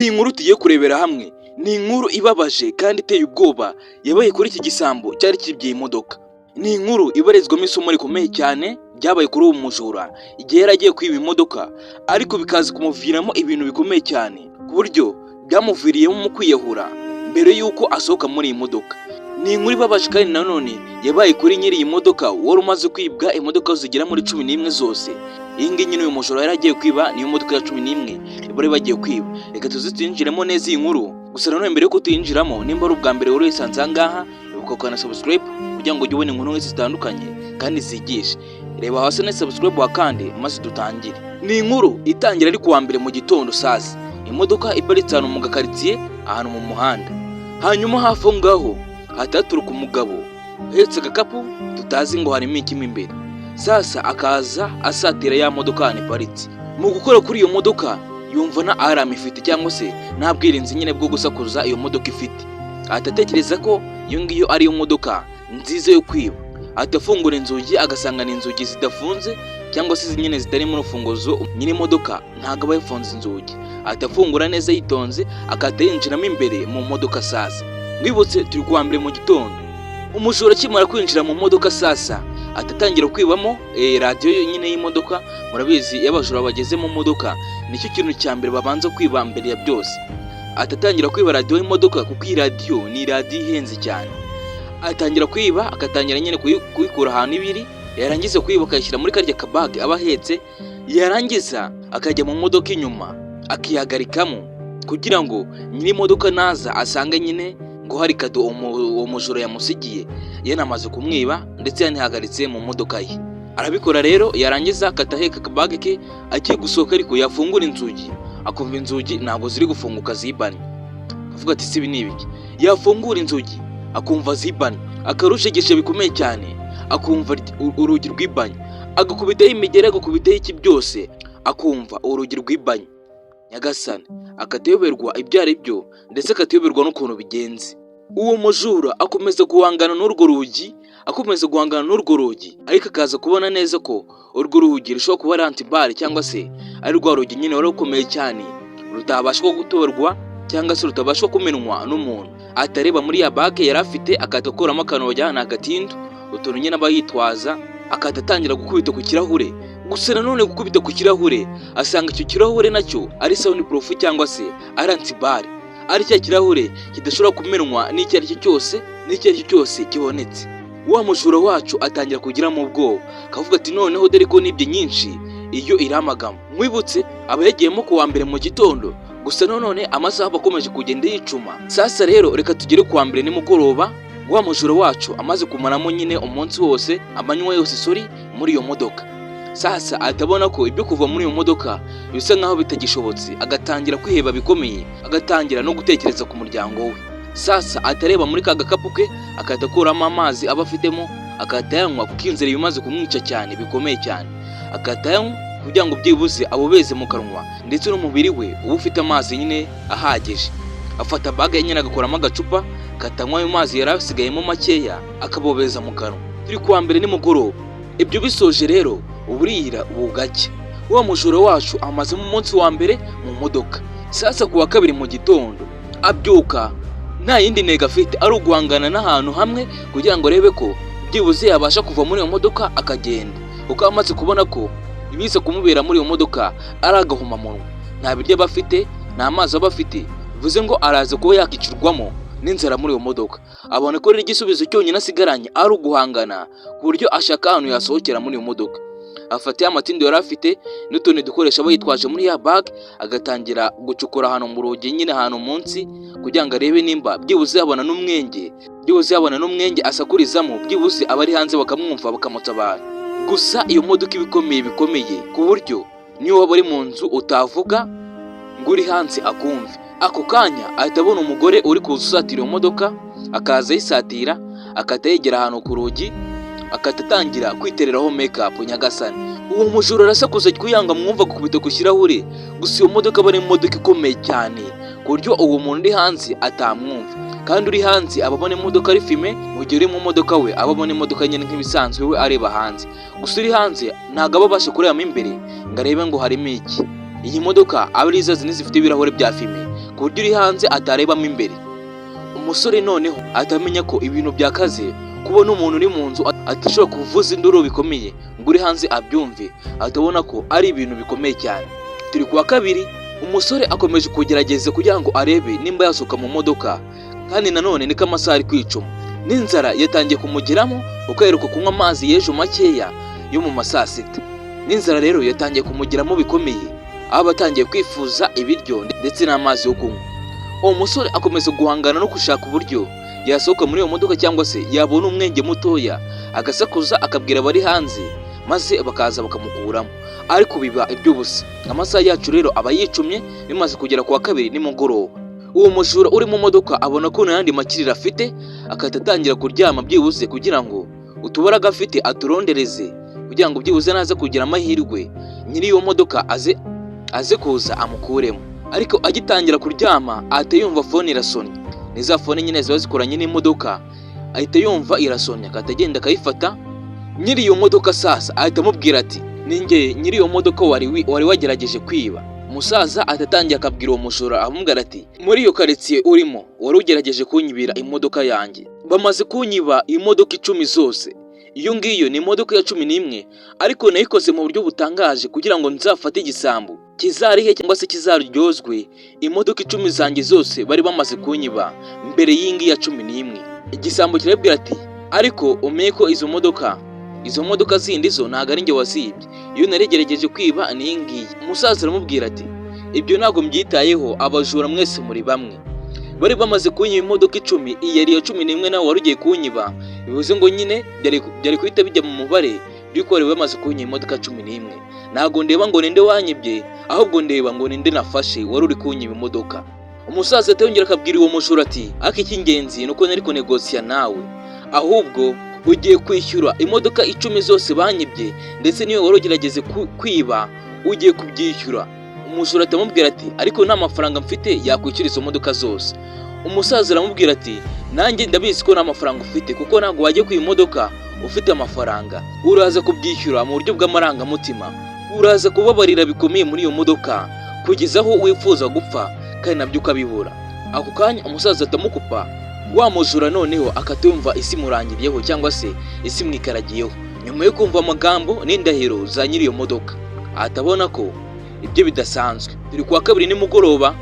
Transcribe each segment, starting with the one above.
Iyi nkuru tugiye kurebera hamwe ni inkuru ibabaje kandi iteye ubwoba yabaye kuri iki gisambo cyari kibye iyi modoka. Ni inkuru ibarizwamo isomo rikomeye cyane ryabaye kuri uwo mujura igihe yari agiye kwiba imodoka, ariko bikaza kumuviramo ibintu bikomeye cyane ku buryo byamuviriyemo mu kwiyahura mbere y'uko asohoka muri iyi modoka. Ni inkuru ibabaje kandi nanone yabaye kuri nyiri iyi modoka wari umaze kwibwa imodoka zigera muri 11 zose. Iyi ngiyi nyine uyu mujura yari agiye kwiba niyo modoka ya 11 bari bagiye kwiba. Reka tuze tuyinjiremo neza iyi nkuru. Gusa nanone mbere yuko tuyinjiramo, nimba ari ubwa mbere wari wisanze aha ngaha, ibuka gukanda subscribe kugira ngo ujye ubona inkuru nk'izi zitandukanye kandi zigisha. Reba hasi na subscribe wakande maze dutangire. Ni inkuru itangira ari kuwa mbere mu gitondo sasa. Imodoka iparitse ahantu mu gakaritsiye, ahantu mu muhanda. Hanyuma hafi aho ngaho hahita haturuka umugabo uhetse agakapu tutazi ngo harimo iki mo imbere. Sasa akaza asatira ya modoka ahantu iparitse. Mu gukora kuri iyo modoka yumva nta alarm ifite cyangwa se nta bwirinzi nyine bwo gusakuza iyo modoka ifite. Ahita atekereza ko iyo ngiyo ari yo modoka nziza yo kwiba. Ahita afungura inzugi, agasanga ni inzugi zidafunze cyangwa se nyine zitarimo urufunguzo, nyiri imodoka ntabwo aba yafunze inzugi. Ahita afungura neza yitonze, agahita yinjiramo imbere mu modoka sasa. Mwibutse, turi kuwa mbere mu gitondo. Umujura akimara kwinjira mu modoka sasa ahita atangira kwibamo radiyo nyine y'imodoka. Murabizi, iyo abajura bageze mu modoka nicyo kintu cya mbere babanza kwiba mbere ya byose. Ahita atangira kwiba radiyo y'imodoka kuko iyi radiyo ni radiyo ihenze cyane. Atangira kwiba, agatangira nyine kuyikura ahantu ibiri, yarangiza kwiba akayishyira muri karya kabage aba ahetse, yarangiza akajya mu modoka inyuma akihagarikamo kugira ngo nyiri imodoka naza asange nyine ngo hari kado uwo mujura yamusigiye, yanamaze kumwiba ndetse yanihagaritse mu modoka ye. Arabikora rero, yarangiza akata aheka akabage ke agiye gusohoka, ariko yafungura inzugi akumva inzugi ntabwo ziri gufunguka, zibanye. Akavuga ati: "Si ibi ni ibiki?" Yafungura inzugi akumva zibanye, akarushegesha bikomeye cyane, akumva urugi rwibanye, agakubitaho imigeri, agakubitaho iki byose, akumva urugi rwibanye. Nyagasani, akatayoberwa ibyo ari byo ndetse akatayoberwa n'ukuntu bigenze. Uwo mujura akomeza guhangana n'urwo rugi, akomeza guhangana n'urwo rugi, ariko akaza kubona neza ko urwo rugi rushobora kuba ari anti-balles cyangwa se ari rwa rugi nyine wari rukomeye cyane rutabasha gutorwa cyangwa se rutabasha kumenwa n'umuntu. Atareba muri ya bag yari afite, agahita akuramo akantu bajyana agatindu, utuntu nyine aba yitwaza, agahita atangira gukubita ku kirahure. Gusa nanone gukubita ku kirahure asanga icyo kirahure nacyo ari sound proof cyangwa se ari anti-balles, ari cya kirahure kidashobora kumenwa n'icyo ari cyo cyose, n'icyo ari cyo cyose kibonetse. Wa mujura wacu atangira kugiramo ubwoba, akavuga ati: "Noneho dore ko nibye nyinshi, iyo iramagama." Mwibutse, aba yagiyemo ku wa mbere mu gitondo, gusa nanone amasaha aba akomeje kugenda yicuma. Sasa rero reka tugere ku wa mbere nimugoroba. Wa mujura wacu amaze kumaramo nyine umunsi wose, amanywa yose, sorry, muri iyo modoka. Sasa ahita abona ko ibyo kuva muri iyo modoka bisa nkaho bitagishobotse, agatangira kwiheba bikomeye, agatangira no gutekereza ku muryango we. Sasa ahita areba muri ka gakapu ke, agahita akuramo amazi aba afitemo, agahita yanywa kuko inzara iba imaze kumwica cyane bikomeye cyane. Agahita yanywa kugira ngo byibuze abobeze mu kanwa ndetse n'umubiri we uba ufite amazi nyine ahagije. Afata bag nyine, agakuramo agacupa, agahita ayo mazi yari asigayemo makeya, akabobeza mu kanwa. Turi kuwa mbere nimugoroba. Ibyo bisoje rero, uburira bugacya. Wa mujura wacu amazemo umunsi wa mbere mu modoka. Sasa ku wa kabiri mu gitondo abyuka nta yindi ntego afite, ari uguhangana n'ahantu hamwe kugira ngo arebe ko byibuze yabasha kuva muri iyo modoka akagenda, kuko amaze kubona ko ibiza kumubera muri iyo modoka ari agahomamunwa. Nta biryo aba afite, nta mazi aba afite, bivuze ngo araza kuba yakicirwamo n'inzara muri iyo modoka. Abona ko rero igisubizo cyonyine asigaranye ari uguhangana ku buryo ashaka ahantu yasohokera muri iyo modoka. Afata ya matindo yari afite n'utundi dukoresho aba yitwaje muri ya bag, agatangira gucukura ahantu mu rugi nyine, ahantu munsi, kugira ngo arebe nimba byibuze yabona n'umwenge, byibuze yabona n'umwenge asakurizamo, byibuze abari hanze bakamwumva bakamutabara. Gusa iyo modoka iba ikomeye bikomeye ku buryo niyo waba uri mu nzu utavuga ngo uri hanze akumve. Ako kanya ahita abona umugore uri kuza usatira iyo modoka, akaza ayisatira, agahita yegera ahantu ku rugi, agahita atangira kwitereraho make-up. Nyagasani, uwo mujura arasakuza kugira ngo amwumve, agakubita ku kirahure. Gusa iyo modoka aba ari imodoka ikomeye cyane ku buryo uwo muntu uri hanze atamwumva, kandi uri hanze aba abona imodoka ari fumé, mu gihe uri mu modoka we aba abona imodoka nyine nk'ibisanzwe, we areba hanze. Gusa uri hanze ntabwo aba abasha kurebamo imbere ngo arebe ngo harimo iki. Iyi modoka aba ari za zindi zifite ibirahure bya fumé, ku buryo uri hanze atarebamo imbere. Umusore noneho atamenya ko ibintu byakaze, kubona umuntu uri mu nzu atashobora kuvuza induru bikomeye ngo uri hanze abyumve, atabona ko ari ibintu bikomeye cyane. Turi kuwa kabiri, umusore akomeje kugerageza kugira ngo arebe nimba yasohoka mu modoka, kandi nanone niko amasaha ari kwicuma, n'inzara yatangiye kumugeramo, kuko aheruka kunywa amazi y'ejo makeya yo mu ma saa sita. N'inzara rero yatangiye kumugeramo bikomeye, aho aba atangiye kwifuza ibiryo ndetse n'amazi yo kunywa. Uwo musore akomeza guhangana no gushaka uburyo yasohoka muri iyo modoka, cyangwa se yabona umwenge mutoya agasakuza akabwira abari hanze, maze bakaza bakamukuramo, ariko biba iby'ubusa. Amasaha yacu rero aba yicumye, bimaze kugera ku wa kabiri nimugoroba. Uwo mujura uri mu modoka abona ko nta yandi makiriro afite, agahita atangira kuryama byibuze kugira ngo utubaraga afite aturondereze, kugira ngo byibuze naza kugira amahirwe nyiri iyo modoka aze kuza amukuremo. Ariko agitangira kuryama ahita yumva phone irasonnye. Ni za phone nyine ziba zikoranye n'imodoka. Ahita yumva irasonnye, agahita agenda akayifata. Nyiri iyo modoka sasa ahita amubwira ati: "Ninjye nyiri iyo modoka wari wagerageje kwiba." Umusaza ahita atangira akabwira uwo mujura, amubwira ati: "Muri iyo karitsiye urimo wari ugerageje kunyibira imodoka yanjye. Bamaze kunyiba imodoka 10 zose, iyo ngiyo ni imodoka ya 11, ariko nayikoze mu buryo butangaje kugira ngo nzafate igisambo kizarihe cyangwa se kizaryozwe imodoka 10 zanjye zose bari bamaze kunyiba mbere y'iyi ngiyi ya 11." Igisambo kirabwira ati: "Ariko umenye ko izo modoka zindi zo ntabwo ari njye wazibye, iyo narigerageje kwiba ni iyi ngiyi." Umusaza aramubwira ati: "Ibyo ntabwo mbyitayeho, abajura mwese muri bamwe. Bari bamaze kunyiba imodoka 10, iyi yari iya 11 nawe wari ugiye kunyiba, bivuze ngo nyine byari guhita bijya mu mubare by'uko bari bamaze kunyiba imodoka 11. Ntabwo ndeba ngo ninde wanyibye, ahubwo ndeba ngo ninde nafashe wari uri kunyiba imodoka." Umusaza yongera akabwira uwo mujura ati: "Ariko icy'ingenzi ni uko nari kunegosiya nawe, ahubwo ugiye kwishyura imodoka 10 zose banyibye, ndetse niyo wari ugerageze kwiba ugiye kubyishyura." Umujura atamubwira ati: "Ariko nta mafaranga mfite yakwishyura izo modoka zose." Umusaza aramubwira ati: "Nanjye ndabizi ko nta mafaranga ufite, kuko ntabwo wajya kwiba imodoka ufite amafaranga. Uraza kubyishyura mu buryo bw'amarangamutima, uraza kubabarira bikomeye muri iyo modoka kugeza aho wifuza gupfa kandi nabyo ukabibura." Ako kanya umusaza atamukupa. Wa mujura noneho akatumva isi imurangiriyeho cyangwa se isi imwikaragiyeho, nyuma yo kumva amagambo n'indahiro za nyiri iyo modoka, atabona ko ibyo bidasanzwe. Turi kuwa kabiri nimugoroba,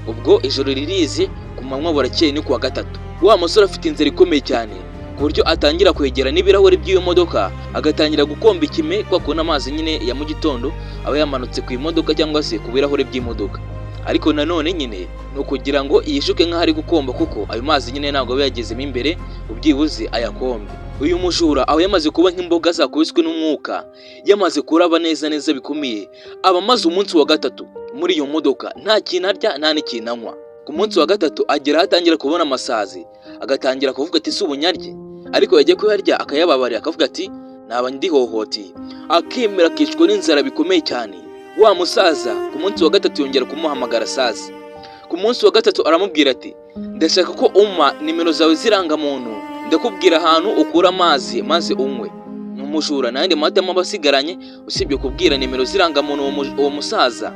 ubwo ijoro ririze, ku manywa burakeye, ni kuwa gatatu. Wa musore afite inzara ikomeye cyane, ku buryo atangira kwegera n'ibirahuri by'iyo modoka, agatangira gukomba ikime, kwa kubona amazi nyine ya mu gitondo aba yamanutse ku imodoka cyangwa se ku birahuri by'imodoka. Ariko nanone nyine ni ukugira ngo yishuke nk'aho ari gukomba, kuko ayo mazi nyine ntabwo aba yagezemo imbere ubyibuze ayakombe. Uyu mujura aba yamaze kuba nk'imboga zakubiswe n'umwuka, yamaze kuraba neza neza bikomeye. Aba amaze umunsi wa gatatu muri iyo modoka nta kintu arya, nta n'ikintu anywa. Ku munsi wa gatatu agera aho atangira kubona amasazi, agatangira kuvuga ati: "Si ubunyarye?" Ariko yajya kuyarya akayababarira, akavuga ati: "Naba ndihohoteye." Akemera akicwa n'inzara bikomeye cyane. Wa musaza ku munsi wa gatatu yongera kumuhamagara. Sasa ku munsi wa gatatu aramubwira ati: "Ndashaka ko umpa nimero zawe z'irangamuntu, ndakubwira ahantu ukura amazi maze unywe." Ni umujura, nta yandi mahitamo aba asigaranye usibye kubwira nimero z'irangamuntu uwo musaza,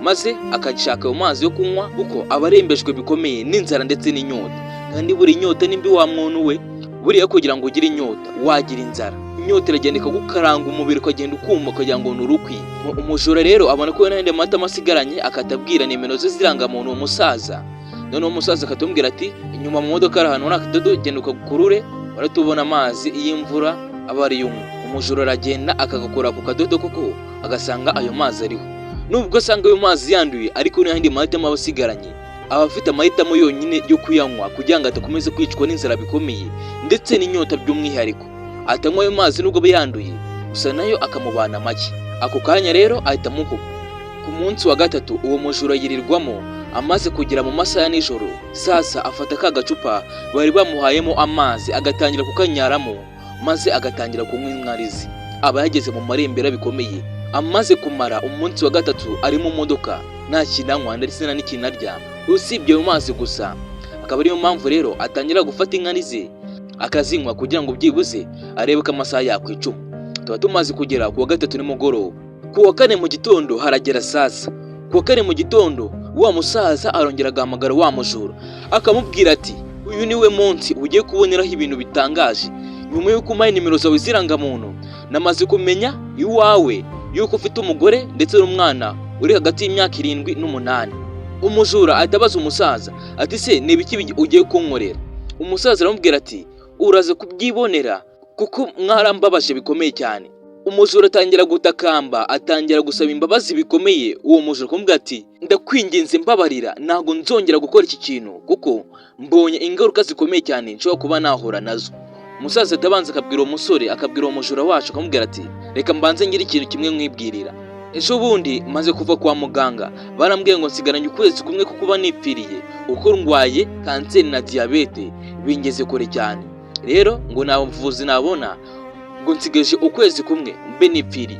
maze akashaka ayo mazi yo kunywa, kuko aba arembejwe bikomeye n'inzara ndetse n'inyota. Kandi buri nyota nimbi wa muntu we, buriya kugira ngo ugire inyota wagira inzara, inyota iragenda ikagukaranga umubiri, ukagenda ukuma ukagira ngo ni urukwi. Umujura rero abona ko nta yandi mahitamo asigaranye, akatabwira nimero ze z'irangamuntu uwo musaza. Noneho umusaza akatumubwira ati: "Inyuma mu modoka hari ahantu hari akadodo, genda ukagukurure, uratubona amazi y'imvura aba ariyo unywa." Umujura aragenda akagakora ku kadodo, koko agasanga ayo mazi ariho. Nubwo asanga ayo mazi yanduye, ariko n'ayandi mahitamo aba asigaranye, aba afite amahitamo yonyine yo kuyanywa kugira ngo adakomeza kwicwa n'inzara bikomeye ndetse n'inyota by'umwihariko. Atanywa ayo mazi nubwo aba yanduye, gusa nayo akamubana make. Ako kanya rero ahita amukupa. Ku munsi wa gatatu uwo mujura yirirwamo, amaze kugera mu masaha ya nijoro sasa afata ka gacupa bari bamuhayemo amazi, agatangira kukanyaramo, maze agatangira kunywa inkari ze. Aba yageze mu marembera bikomeye, amaze kumara umunsi wa gatatu ari mu modoka nta kintu anywa ndetse nta n'ikintu arya usibye ayo mazi gusa. Akaba ariyo mpamvu rero atangira gufata inkari ze akazinywa kugira ngo byibuze arebe ko amasaha yakwicuma. Tuba tumaze kugera ku wa gatatu nimugoroba. Ku wa kane mu gitondo haragera sasa. Ku wa kane mu gitondo, wa musaza arongera agahamagara wa mujura, akamubwira ati: "Uyu ni we munsi ugiye kuboneraho ibintu bitangaje. Nyuma y'uko umpaye nimero zawe z'irangamuntu, namaze kumenya iwawe yuko ufite umugore ndetse n'umwana uri hagati y'imyaka 7 n'umunani." Umujura ahita abaza umusaza ati: "Se ni ibiki ugiye kunkorera?" Umusaza aramubwira ati: "Uraza kubyibonera kuko mwarambabaje bikomeye cyane." Umujura atangira gutakamba, atangira gusaba imbabazi bikomeye. Uwo mujura akamubwira ati: "Ndakwinginze, mbabarira, ntabwo nzongera gukora iki kintu kuko mbonye ingaruka zikomeye cyane nshobora kuba nahura nazo." Umusaza atabanza akabwira uwo musore, akabwira uwo mujura wacu, akamubwira ati: "Reka mbanze ngire ikintu kimwe mwibwirira. Ejo bundi maze kuva kwa muganga, barambwiye ngo nsigaranye ukwezi kumwe ko kuba nipfiriye, kuko ndwaye kanseri na diyabete bingeze kure cyane. Rero ngo nta buvuzi nabona, ngo nsigaje ukwezi kumwe mbe nipfiriye.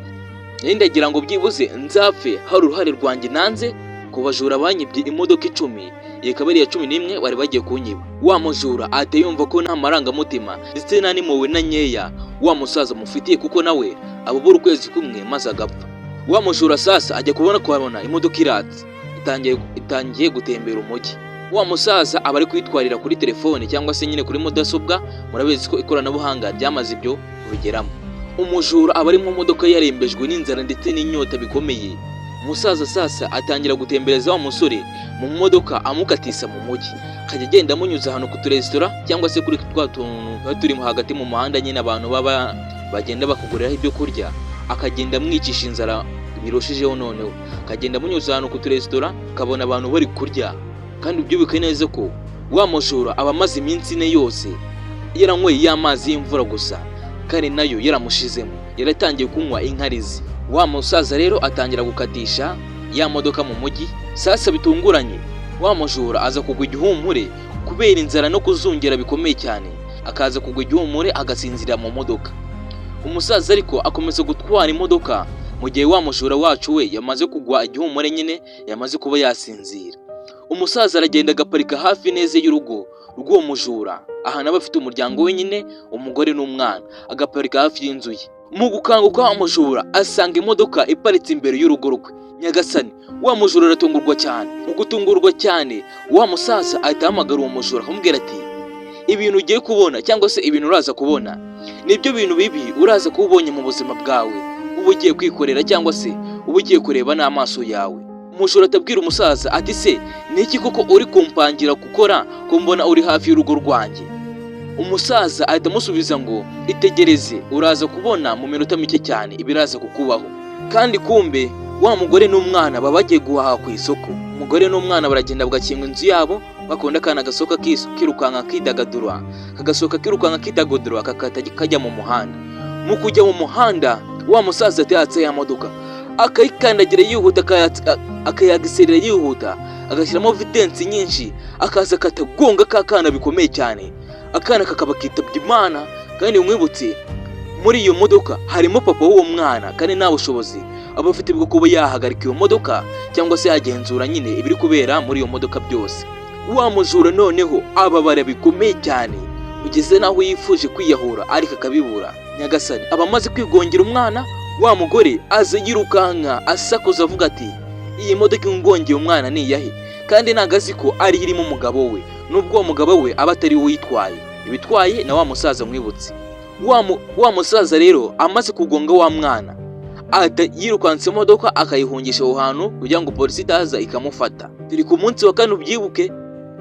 Rero ndagira ngo byibuze nzapfe hari uruhare rwanjye nanze ku bajura banyibye imodoka 10, iyi ikaba ari iya 11 bari bagiye kunyiba." Wa mujura ahita yumva ko nta marangamutima ndetse nta n'impuhwe na nkeya wa musaza amufitiye, kuko nawe abubura ukwezi kumwe maze agapfa. Wa mujura sasa ajya kubona kuhabona imodoka iratse, itangiye gutembera umujyi. Wa musaza aba ari kwitwarira kuri telefone cyangwa se nyine kuri mudasobwa. Murabizi ko ikoranabuhanga ryamaze ibyo kubigeramo. Umujura aba ari mu modoka yarembejwe n'inzara ndetse n'inyota bikomeye. Umusaza sasa atangira gutembereza wa musore mu modoka, amukatisa mu mujyi, akajya agenda amunyuza ahantu ku turesitora cyangwa se kuri twa tuntu tuba turi hagati mu muhanda nyine, abantu baba bagenda bakuguriraho ibyo kurya, akagenda amwicisha inzara birushijeho. Noneho akagenda amunyuza ahantu ku turesitora, akabona abantu bari kurya. Kandi ubyibuke neza ko wa mujura aba amaze iminsi 4 yose yaranyweye ya mazi y'imvura gusa, kandi nayo yaramushizemo, yaratangiye kunywa inkarizi. Wa musaza rero atangira gukatisha ya modoka mu mujyi. Sasa bitunguranye, wa mujura aza kugwa igihumure kubera inzara no kuzungera bikomeye cyane, akaza kugwa igihumure agasinzira mu modoka. Umusaza ariko akomeza gutwara imodoka mu gihe wa mujura wacu we yamaze kugwa igihumure nyine, yamaze kuba yasinzira. Umusaza aragenda agaparika hafi neza y'urugo rw'uwo mujura, ahantu aba afite umuryango we nyine, umugore n'umwana, agaparika hafi y'inzu ye. Mu gukanguka, wa mujura asanga imodoka iparitse imbere y'urugo rwe. Nyagasani, wa mujura aratungurwa cyane. Mu gutungurwa cyane, wa musaza ahita ahamagara uwo mujura, akamubwira ati: "Ibintu ugiye kubona cyangwa se ibintu uraza kubona nibyo bintu bibi uraza kuba ubonye mu buzima bwawe, uba ugiye kwikorera cyangwa se uba ugiye kureba n'amaso yawe." Umujura atabwira umusaza ati: "Se ni iki koko uri kumpangira gukora ko mbona uri hafi y'urugo rwanjye?" Umusaza ahita amusubiza ngo: "Itegereze, uraza kubona mu minota mike cyane ibiraza kukubaho." Kandi kumbe wa mugore n'umwana baba bagiye guhaha ku isoko. Umugore n'umwana baragenda bagakinga inzu yabo, bakunda akana gasohoka kirukanka kidagadura, kagasohoka kirukanka kidagadura, kakahita kajya mu muhanda. Mu kujya mu muhanda, wa musaza ateyatse ya modoka, akayikandagira yihuta, akayagiserera yihuta, agashyiramo vitesse nyinshi, akaza akatagonga ka kana bikomeye cyane, akana kakaba kitabye Imana. Kandi mwibutse, muri iyo modoka harimo papa w'uwo mwana, kandi nta bushobozi aba afite bwo kuba yahagarika iyo modoka cyangwa se yagenzura nyine ibiri kubera muri iyo modoka byose. Wa mujura noneho ababara bikomeye cyane, ugeze n'aho yifuje kwiyahura ariko akabibura. Nyagasani, aba amaze kwigongera umwana. Wa mugore aza yirukanka, asakuza, avuga ati: "Iyi modoka ingongeye umwana ni iyahe?" Kandi ntabwo azi ko ari irimo umugabo we, nubwo uwo mugabo we aba atari we uyitwaye, ibitwaye na wa musaza. Mwibutse, wa musaza rero amaze kugonga wa mwana, ahita yirukansa imodoka, akayihungisha aho hantu kugira ngo polisi itaza ikamufata. Turi ku munsi wa kane. Ubyibuke,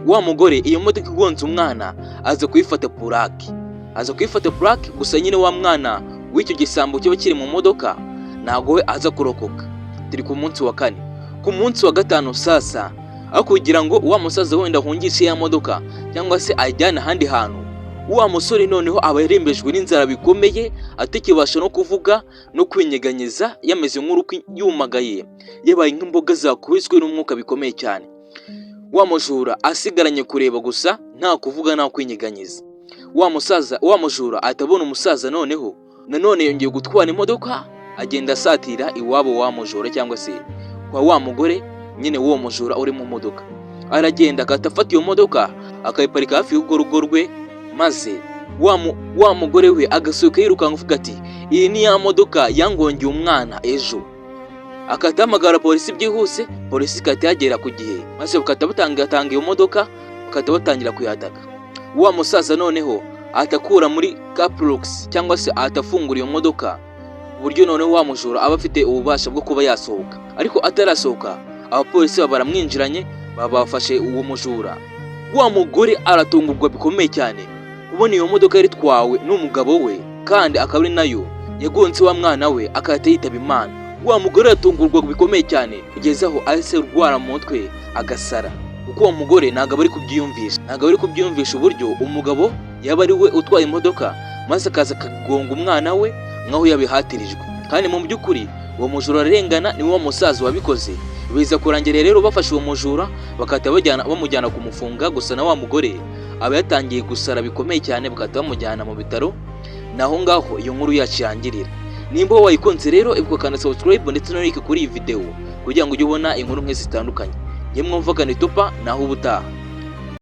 wa mugore iyo modoka igonze umwana aza kuyifata purake, aza kuyifata purake. Gusa nyine wa mwana w'icyo gisambo kiba kiri mu modoka ntabwo we aza kurokoka. Turi ku munsi wa kane. Ku munsi wa gatanu sasa, aho kugira ngo wa musaza wenda ahungishe ya modoka cyangwa se ayijyane ahandi hantu, wa musore noneho aba yarembejwe n'inzara bikomeye, atakibasha no kuvuga no kwinyeganyeza, yameze nk'urukwi, yumagaye, yabaye nk'imboga zakubiswe n'umwuka bikomeye cyane. Wa mujura asigaranye kureba gusa, nta kuvuga, nta kwinyeganyeza. Wa musaza, wa mujura ahita abona umusaza noneho nanone yongeye gutwara imodoka, agenda asatira iwabo wa mujura cyangwa se kwa wa mugore nyine w'uwo mujura uri mu modoka. Aragenda agahita afata iyo modoka, akayiparika hafi y'urwo rugo rwe, maze wa mugore we agasohoka yirukanka, avuga ati: "Iyi ni ya modoka yangongeye umwana ejo." Akahita ahamagara polisi byihuse, polisi igahita yagera ku gihe, maze bagahita batangatanga iyo modoka, bagahita batangira kuyataka. Wa musaza noneho ahita akura muri caplocks, cyangwa se ahita afungura iyo modoka, ku buryo noneho wa mujura aba afite ububasha bwo kuba yasohoka. Ariko atarasohoka, abapolisi baba baramwinjiranye, baba bafashe uwo mujura. Wa mugore aratungurwa bikomeye cyane kubona iyo modoka yari itwawe n'umugabo we, kandi akaba ari nayo yagonze wa mwana we agahita yitaba Imana. Wa mugore aratungurwa bikomeye cyane kugeza aho ahise arwara mu mutwe agasara, kuko uwo mugore ntabwo aba ari kubyiyumvisha, ntabwo ari kubyiyumvisha uburyo umugabo yaba ari we utwaye imodoka, maze akaza akagonga umwana we nk'aho yabihatirijwe. Kandi mu by'ukuri uwo mujura ararengana, ni wa musaza wabikoze. Biza kurangira rero bafashe uwo mujura, bagahita bamujyana kumufunga. Gusa na wa mugore aba yatangiye gusara bikomeye cyane, bagahita bamujyana mu bitaro. Naho ngaho iyo nkuru yacu irangirira. Nimba wayikunze rero, ibuka kanda subscribe ndetse na like kuri iyi video kugira ngo ujye ubona inkuru nk'izi zitandukanye. Njye mwumvaga ni Tupa, naho ubutaha.